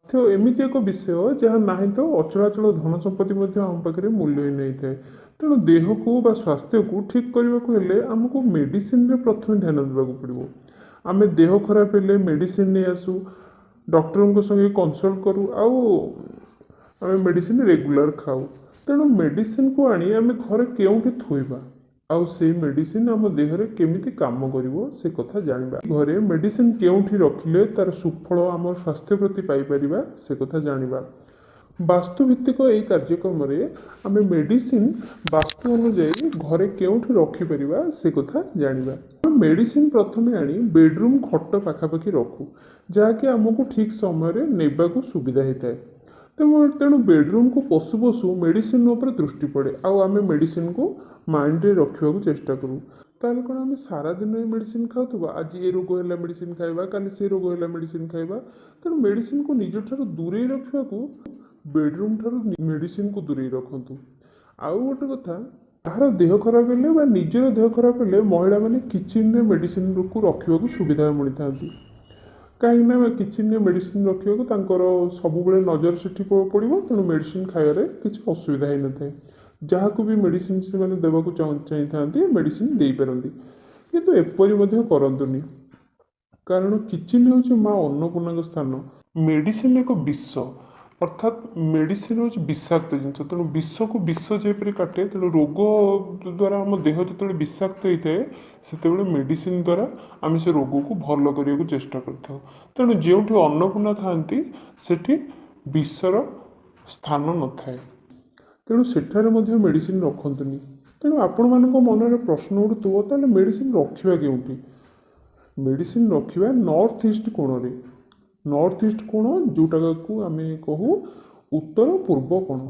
ଏମିତି ଏକ ବିଷୟ ଯାହା ନାହିଁ ତ ଅଚଳାଚଳ ଧନ ସମ୍ପତ୍ତି ମଧ୍ୟ ଆମ ପାଖରେ ମୂଲ୍ୟହୀନ ହେଇଥାଏ। ତେଣୁ ଦେହକୁ ବା ସ୍ୱାସ୍ଥ୍ୟକୁ ଠିକ୍ କରିବାକୁ ହେଲେ ଆମକୁ ମେଡ଼ିସିନରେ ପ୍ରଥମେ ଧ୍ୟାନ ଦେବାକୁ ପଡ଼ିବ। ଆମେ ଦେହ ଖରାପ ହେଲେ ମେଡ଼ିସିନ ନେଇ ଆସୁ, ଡକ୍ଟରଙ୍କ ସଙ୍ଗେ କନସଲ୍ଟ କରୁ ଆଉ ଆମେ ମେଡ଼ିସିନ ରେଗୁଲାର ଖାଉ। ତେଣୁ ମେଡ଼ିସିନକୁ ଆଣି ଆମେ ଘରେ କେଉଁଠି ଥୋଇବା ଆଉ ସେଇ ମେଡ଼ିସିନ ଆମ ଦେହରେ କେମିତି କାମ କରିବ ସେ କଥା ଜାଣିବା। ଘରେ ମେଡ଼ିସିନ କେଉଁଠି ରଖିଲେ ତାର ସୁଫଳ ଆମ ସ୍ୱାସ୍ଥ୍ୟ ପ୍ରତି ପାଇପାରିବା ସେ କଥା ଜାଣିବା। ବାସ୍ତୁଭିତ୍ତିକ ଏଇ କାର୍ଯ୍ୟକ୍ରମରେ ଆମେ ମେଡ଼ିସିନ ବାସ୍ତୁ ଅନୁଯାୟୀ ଘରେ କେଉଁଠି ରଖିପାରିବା ସେ କଥା ଜାଣିବା। ମେଡ଼ିସିନ ପ୍ରଥମେ ଆଣି ବେଡ଼ରୁମ୍ ଖଟ ପାଖାପାଖି ରଖୁ, ଯାହାକି ଆମକୁ ଠିକ୍ ସମୟରେ ନେବାକୁ ସୁବିଧା ହେଇଥାଏ। ତେଣୁ ବେଡ଼ରୁମ୍କୁ ପଶୁ ପଶୁ ମେଡ଼ିସିନ ଉପରେ ଦୃଷ୍ଟି ପଡ଼େ ଆଉ ଆମେ ମେଡ଼ିସିନକୁ ମାଇଣ୍ଡରେ ରଖିବାକୁ ଚେଷ୍ଟା କରୁ। ତାହେଲେ କ'ଣ ଆମେ ସାରାଦିନ ଏ ମେଡ଼ିସିନ ଖାଉଥିବା? ଆଜି ଏ ରୋଗ ହେଲା ମେଡ଼ିସିନ ଖାଇବା, କାଲି ସେ ରୋଗ ହେଲା ମେଡ଼ିସିନ ଖାଇବା। ତେଣୁ ମେଡ଼ିସିନକୁ ନିଜଠାରୁ ଦୂରେଇ ରଖିବାକୁ ବେଡ଼ରୁମ୍ ଠାରୁ ମେଡ଼ିସିନକୁ ଦୂରେଇ ରଖନ୍ତୁ। ଆଉ ଗୋଟେ କଥା, କାହାର ଦେହ ଖରାପ ହେଲେ ବା ନିଜର ଦେହ ଖରାପ ହେଲେ ମହିଳାମାନେ କିଚେନରେ ମେଡ଼ିସିନକୁ ରଖିବାକୁ ସୁବିଧା ମଣିଥାନ୍ତି। କାହିଁକିନା କିଚେନରେ ମେଡ଼ିସିନ ରଖିବାକୁ ତାଙ୍କର ସବୁବେଳେ ନଜର ସେଠି ପଡ଼ିବ। ତେଣୁ ମେଡ଼ିସିନ ଖାଇବାରେ କିଛି ଅସୁବିଧା ହେଇନଥାଏ। ଯାହାକୁ ବି ମେଡ଼ିସିନ ସେମାନେ ଦେବାକୁ ଚାହିଁଥାନ୍ତି ମେଡ଼ିସିନ ଦେଇପାରନ୍ତି। କିନ୍ତୁ ଏପରି ମଧ୍ୟ କରନ୍ତୁନି, କାରଣ କିଚେନ ହେଉଛି ମା ଅନ୍ନପୂର୍ଣ୍ଣାଙ୍କ ସ୍ଥାନ। ମେଡ଼ିସିନ ଏକ ବିଷ, ଅର୍ଥାତ୍ ମେଡ଼ିସିନ ହେଉଛି ବିଷାକ୍ତ ଜିନିଷ। ତେଣୁ ବିଷକୁ ବିଷ ଯେପରି କାଟେ, ତେଣୁ ରୋଗ ଦ୍ୱାରା ଆମ ଦେହ ଯେତେବେଳେ ବିଷାକ୍ତ ହେଇଥାଏ ସେତେବେଳେ ମେଡ଼ିସିନ ଦ୍ୱାରା ଆମେ ସେ ରୋଗକୁ ଭଲ କରିବାକୁ ଚେଷ୍ଟା କରିଥାଉ। ତେଣୁ ଯେଉଁଠି ଅନ୍ନପୂର୍ଣ୍ଣା ଥାଆନ୍ତି ସେଠି ବିଷର ସ୍ଥାନ ନଥାଏ, ତେଣୁ ସେଠାରେ ମଧ୍ୟ ମେଡ଼ିସିନ ରଖନ୍ତୁନି। ତେଣୁ ଆପଣମାନଙ୍କ ମନରେ ପ୍ରଶ୍ନ ଉଠୁଥିବ, ତାହେଲେ ମେଡ଼ିସିନ ରଖିବା କେଉଁଠି? ମେଡ଼ିସିନ ରଖିବା ନର୍ଥ ଇଷ୍ଟ କୋଣରେ। ନର୍ଥ ଇଷ୍ଟ କୋଣ ଯେଉଁଟାକୁ ଆମେ କହୁ ଉତ୍ତର ପୂର୍ବ କୋଣ।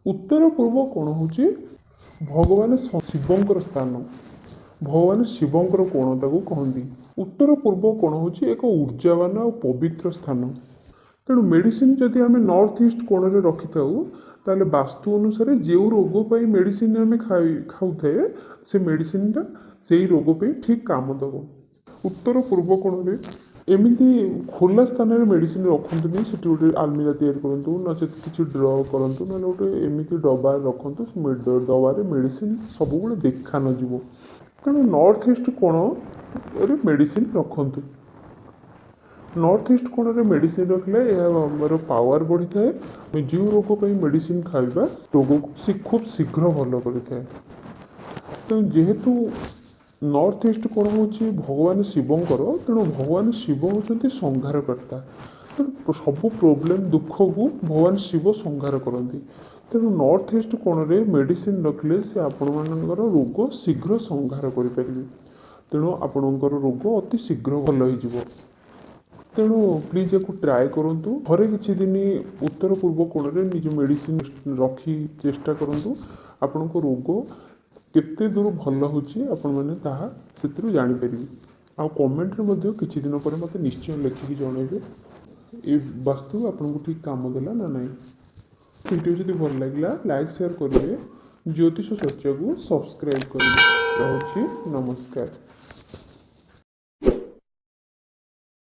ଉତ୍ତର ପୂର୍ବ କୋଣ ହେଉଛି ଭଗବାନ ଶିବଙ୍କର ସ୍ଥାନ, ଭଗବାନ ଶିବଙ୍କର କୋଣ ତାକୁ କହନ୍ତି। ଉତ୍ତର ପୂର୍ବ କୋଣ ହେଉଛି ଏକ ଉର୍ଜାବାନ ଆଉ ପବିତ୍ର ସ୍ଥାନ। ତେଣୁ ମେଡ଼ିସିନ ଯଦି ଆମେ ନର୍ଥ ଇଷ୍ଟ କୋଣରେ ରଖିଥାଉ ତାହେଲେ ବାସ୍ତୁ ଅନୁସାରେ ଯେଉଁ ରୋଗ ପାଇଁ ମେଡ଼ିସିନ ଆମେ ଖାଉଥାଏ ସେ ମେଡ଼ିସିନଟା ସେଇ ରୋଗ ପାଇଁ ଠିକ୍ କାମ ଦେବ। ଉତ୍ତର ପୂର୍ବ କୋଣରେ ଏମିତି ଖୋଲା ସ୍ଥାନରେ ମେଡ଼ିସିନ ରଖନ୍ତୁନି। ସେଠି ଗୋଟେ ଆଲମିରା ତିଆରି କରନ୍ତୁ, ନଚେତ୍ କିଛି ଡ୍ର କରନ୍ତୁ, ନହେଲେ ଗୋଟେ ଏମିତି ଡବା ରଖନ୍ତୁ, ସେ ଡବାରେ ମେଡ଼ିସିନ ସବୁବେଳେ ଦେଖା ନଯିବ। ତେଣୁ ନର୍ଥ ଇଷ୍ଟ କୋଣରେ ମେଡ଼ିସିନ ରଖନ୍ତୁ। ନର୍ଥ ଇଷ୍ଟ କୋଣରେ ମେଡ଼ିସିନ ରଖିଲେ ଏହା ଆମର ପାୱାର ବଢ଼ିଥାଏ। ଆମେ ଯେଉଁ ରୋଗ ପାଇଁ ମେଡ଼ିସିନ ଖାଇବା ରୋଗକୁ ସେ ଖୁବ୍ ଶୀଘ୍ର ଭଲ କରିଥାଏ। ତେଣୁ ଯେହେତୁ ନର୍ଥ ଇଷ୍ଟ କୋଣ ହେଉଛି ଭଗବାନ ଶିବଙ୍କର, ତେଣୁ ଭଗବାନ ଶିବ ହେଉଛନ୍ତି ସଂହାରକର୍ତ୍ତା। ତେଣୁ ସବୁ ପ୍ରୋବ୍ଲେମ୍ ଦୁଃଖକୁ ଭଗବାନ ଶିବ ସଂହାର କରନ୍ତି। ତେଣୁ ନର୍ଥ ଇଷ୍ଟ କୋଣରେ ମେଡ଼ିସିନ ରଖିଲେ ସେ ଆପଣମାନଙ୍କର ରୋଗ ଶୀଘ୍ର ସଂହାର କରିପାରିବେ। ତେଣୁ ଆପଣଙ୍କର ରୋଗ ଅତି ଶୀଘ୍ର ଭଲ ହେଇଯିବ। ତେଣୁ ପ୍ଲିଜ୍ ୟାକୁ ଟ୍ରାଏ କରନ୍ତୁ। ଘରେ କିଛି ଦିନ ଉତ୍ତର ପୂର୍ବ କୋଣରେ ନିଜ ମେଡ଼ିସିନ ରଖି ଚେଷ୍ଟା କରନ୍ତୁ। ଆପଣଙ୍କ ରୋଗ କେତେ ଦୂର ଭଲ ହେଉଛି ଆପଣମାନେ ତାହା ସେଥିରୁ ଜାଣିପାରିବେ। ଆଉ କମେଣ୍ଟରେ ମଧ୍ୟ କିଛି ଦିନ ପରେ ମୋତେ ନିଶ୍ଚୟ ଲେଖିକି ଜଣାଇବେ ଏ ବାସ୍ତୁ ଆପଣଙ୍କୁ ଠିକ୍ କାମ ଦେଲା ନା ନାହିଁ। ଭିଡ଼ିଓ ଯଦି ଭଲ ଲାଗିଲା ଲାଇକ୍ ସେୟାର କରିବେ, ଜ୍ୟୋତିଷ ଚର୍ଚ୍ଚାକୁ ସବସ୍କ୍ରାଇବ୍ କରିବେ। ରହୁଛି, ନମସ୍କାର।